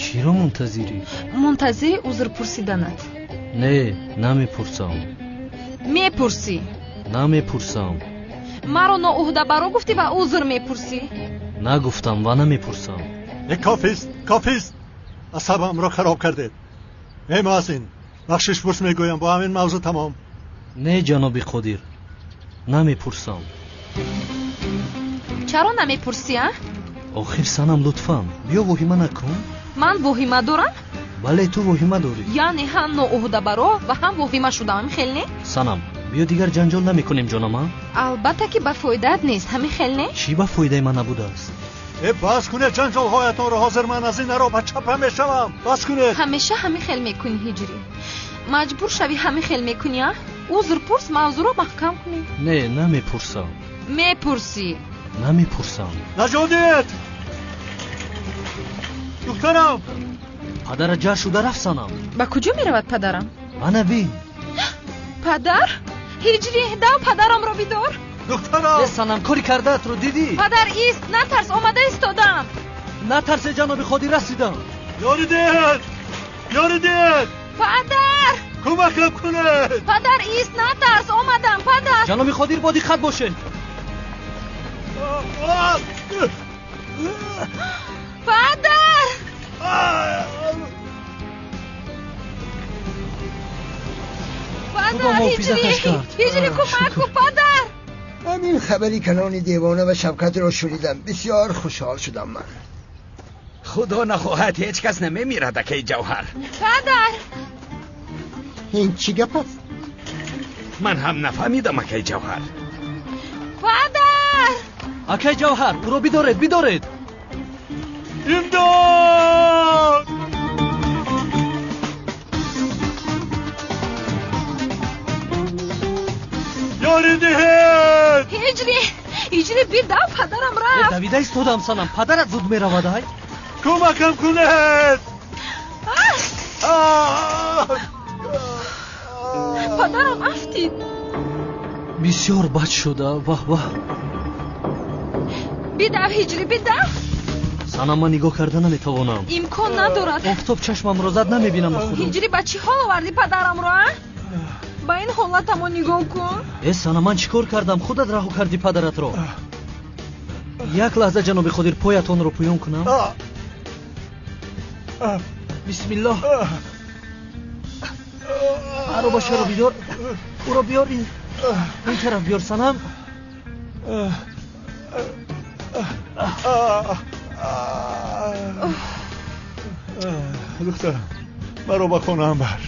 Чиро мунтазирӣ? Мунтазири узр пурсиданат. Не, намепурсам. Мепурсӣ. Намепурсам. Маро ноуҳдабаро гуфтӣ ва узр мепурсӣ. Нагуфтам ва намепурсам. Кофист, кофист. Асабамро хароб кардед. Эй муаззин, бахшиш пурс мегӯям, бо ҳамин мавзӯъ тамом. Не, ҷаноби Қодир, намепурсам. Чаро намепурсӣ, а? Охир санам, лутфан биё, воҳима накун. Ман воҳима дорам? Бале, ту воҳима дорӣ. Яъне ҳам ноуҳдабаро ва ҳам воҳима шудам, ҳамин хел не? Санам, биё дигар ҷанҷол намекунем, ҷонам, а? Албатта ки ба фоидаат нест, ҳамин хел не? Чӣ ба фоидаи ман набудааст? Э, бас кунед ҷанҷолҳоятонро, ҳозир ман аз ин ароба чапа мешавам. Бас кунед. Ҳамеша ҳамин хел мекунӣ, Ҳиҷрӣ. Маҷбур шавӣ ҳамин хел мекунӣ, а? Узр пурс, мавзӯъро маҳкам кунӣ. Не, намепурсам. Мепурсӣ. Намепурсам. Наҷот диҳед! Духтарам! Падарат ҷар шуда рафт, санам. Ба куҷо меравад падарам? Ана бин. Падар? Ҳиҷрӣ, дав падарамро бидор. Духтарам! Э, санам, кори кардаатро дидӣ? Падар, ист, натарс, омада истодам. Натарсе, ҷаноби Қодир, расидам. Ёрӣ диҳед! Ёрӣ диҳед! Падар! Кӯмакам кунед! Падар, ист, натарс, омадам, падар. Ҷаноби Қодир, бо диққат бошед. Падар! Худо Падар, муҳофизаташ Ҳиҷрӣ, кард. Ҳиҷрӣ, кӯмак кун, падар. Ҳамин хабари калони девона ва Шавкатро шунидам, бисёр хушҳол шудам ман. Худо нахоҳад, ҳеҷ кас намемирад, акаи Ҷавҳар. Падар! Ин чӣ гап аст? Ман ҳам нафаҳмидам, акаи Ҷавҳар. Падар! Акаи Ҷавҳар, ӯро бидоред, бидоред. Имдод! Ёрӣ диҳед! Ҳиҷрӣ, Ҳиҷрӣ, бидав, падарам рафт. Давида истодам, санам, падарат зуд меравад, ай. Кӯмакам кунед! Падарам афтид. Бисёр бад шуда, ваҳ ваҳ. Бидав, Ҳиҷрӣ, бидав. Санам, ман нигоҳ карда наметавонам. Имкон надорад. Офтоб чашмамро зад, намебинам ба худо. Ҳиҷрӣ, ба чӣ ҳол овардӣ падарамро, а? Ба ин ҳолатамо нигоҳ кун. Э, санам, ман чӣ кор кардам? Худат раҳо кардӣ падаратро. Як лаҳза, ҷаноби Қодир, поятонро пӯён кунам. Бисмиллоҳ. Аробашаро бидор, ӯро биёр, ин тараф биёр, санам. Духтарам, маро ба хонаам бар.